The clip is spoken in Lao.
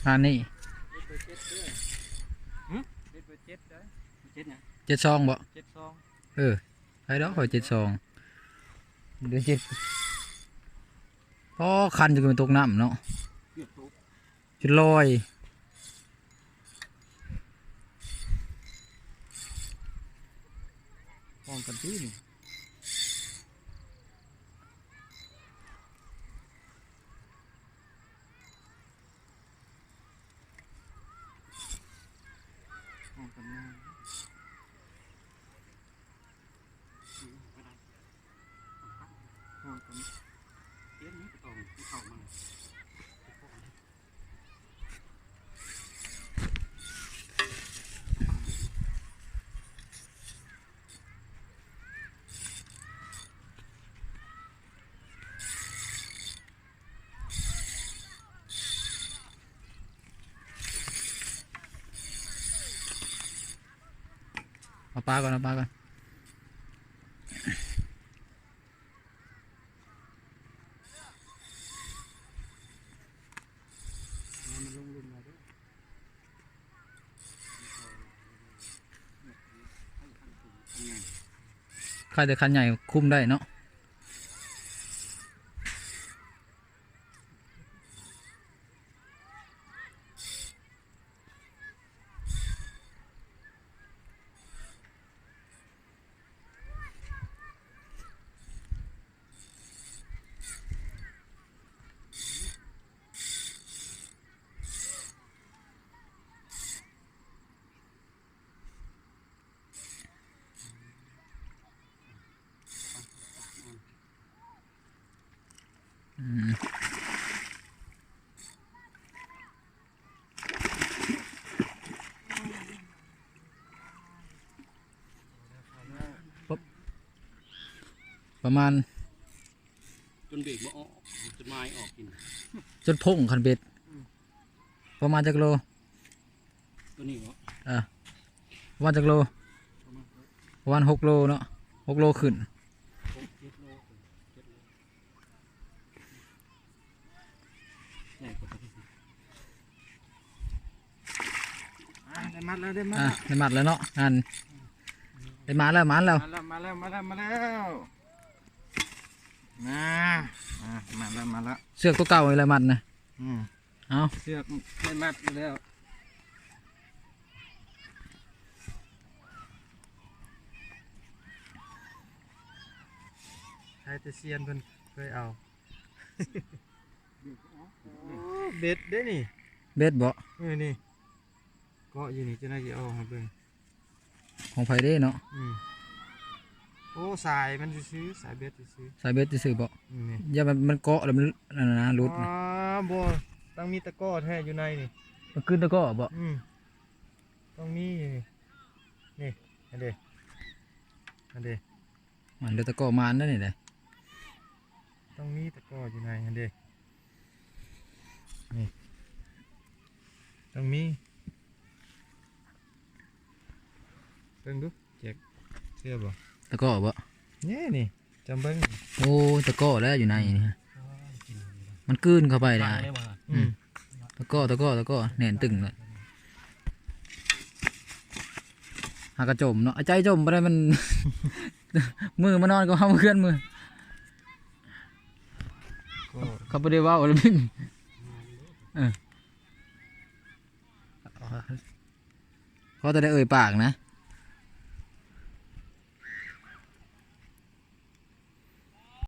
ອັນນີ້ ເຈັດສອງບໍ່? ເຈັດສອງ ເອີ ໃຜດອກ ຂ້ອຍເຈັດສອງ ເດືອນເຈັດ ພໍຄັນຈະເປັນຕົກນ້ຳເນາະ ເກືອບຕົກ ຈຸດລອຍ ພ້ອມກັນຕິນີ້ ພ້ອມກັນມາ. ເອົາປາກ່ອນ ເອົາປາກ່ອນ. ຄັນແຕ່ຄັນໃຫຍ່ຄຸມໄດ້ເນາະ. ອືມ ປະ ປະມານ ຈົນເບກບໍ່ອອກ ຈົນໄມ້ອອກກິນ ຈົນພົງຄັນເບັດ. ອືມ ປະມານຈັກໂລ? ຕົວນີ້ເບາະ? ເອີ ປະມານຈັກໂລ? ປະມານຫົກ ປະມານຫົກໂລເນາະ ຫົກໂລຂຶ້ນ ຫົກເຈັດໂລ ເຈັດໂລ ໃຫຍ່ກວ່າຕົວນີ້. ອ່າ ໄດ້ມັດແລ້ວ ໄດ້ມັດ ອ່າ ແລ້ວ ໄດ້ມັດແລ້ວເນາະ ງານ ໄດ້ມາແລ້ວ ມາແລ້ວ ມາແລ້ວ ມາແລ້ວ ມາແລ້ວ ມາ ອ່າ ມາແລ້ວ ມາແລ້ວ ເຊືອກຕົວເກົ່ານີ້ແຫຼະມັດນະ. ອືມ ເອົາ ເຊືອກໄດ້ມັດຢູ່ແລ້ວ ໃຫ້ແຕ່ຊຽນເພິ່ນເຄີຍເອົາ. ໂອ້ ເບັດເດ້ນີ້ ເບັດເບາະ? ເອີ ນີ້ ເກາະຢູ່ນີ້ ຈັ່ງໃດຊິເອົາໃຫ້ເບິ່ງ. ຂອງໃຜເດ້ເນາະ? ອືມ ໂອ້ ສາຍມັນຊື່ໆ ສາຍເບັດຊື່ໆ ສາຍເບັດຊື່ໆເບາະ? ອືມ ນີ້ ຢ້ານມັນ ມັນເກາະແລ້ວມັນ ອັນນັ້ນນະ ຫຼຸດນະ. ອໍ ບໍ່ ຕ້ອງມີຕະກໍ້ແທ້ຢູ່ໃນນີ້ ມັນຄືນຕະກໍ້ເບາະ? ອືມ ຕ້ອງມີຢູ່ນີ້ ນີ້ ຫັ້ນເດ້ ຫັ້ນເດ້. ມັນເດີ ຕະກໍ້ມານເດີນີ້ເດ້ ຕ້ອງມີຕະກໍ້ຢູ່ໃນຫັ້ນເດ້ ນີ້ ຕ້ອງມີ ເບິ່ງດູ ແຈັກ ເຊື່ອບໍ່? ຕະກໍ້ບໍ່? ນີ້ ນີ້ ຈຳເບິ່ງ ໂອ້ ຕະກໍ້ແລ້ວຢູ່ໃນນີ້ ມັນກືນເຂົ້າໄປແລ້ວ ອືມ ຕະກໍ້ ຕະກໍ້ ຕະກໍ້ ແໜ້ນຕຶງເລີຍ ຫາກະຈົມເນາະ ໃຈຈົມບໍ່ໄດ້ ມັນ ມື້ມານອນກັບເຮົາເຮືອນມື້ ເຂົາບໍ່ໄດ້ເວົ້າລະບິນ ເອີ ຂໍແຕ່ໄດ້ເອີ່ຍປາກນະ.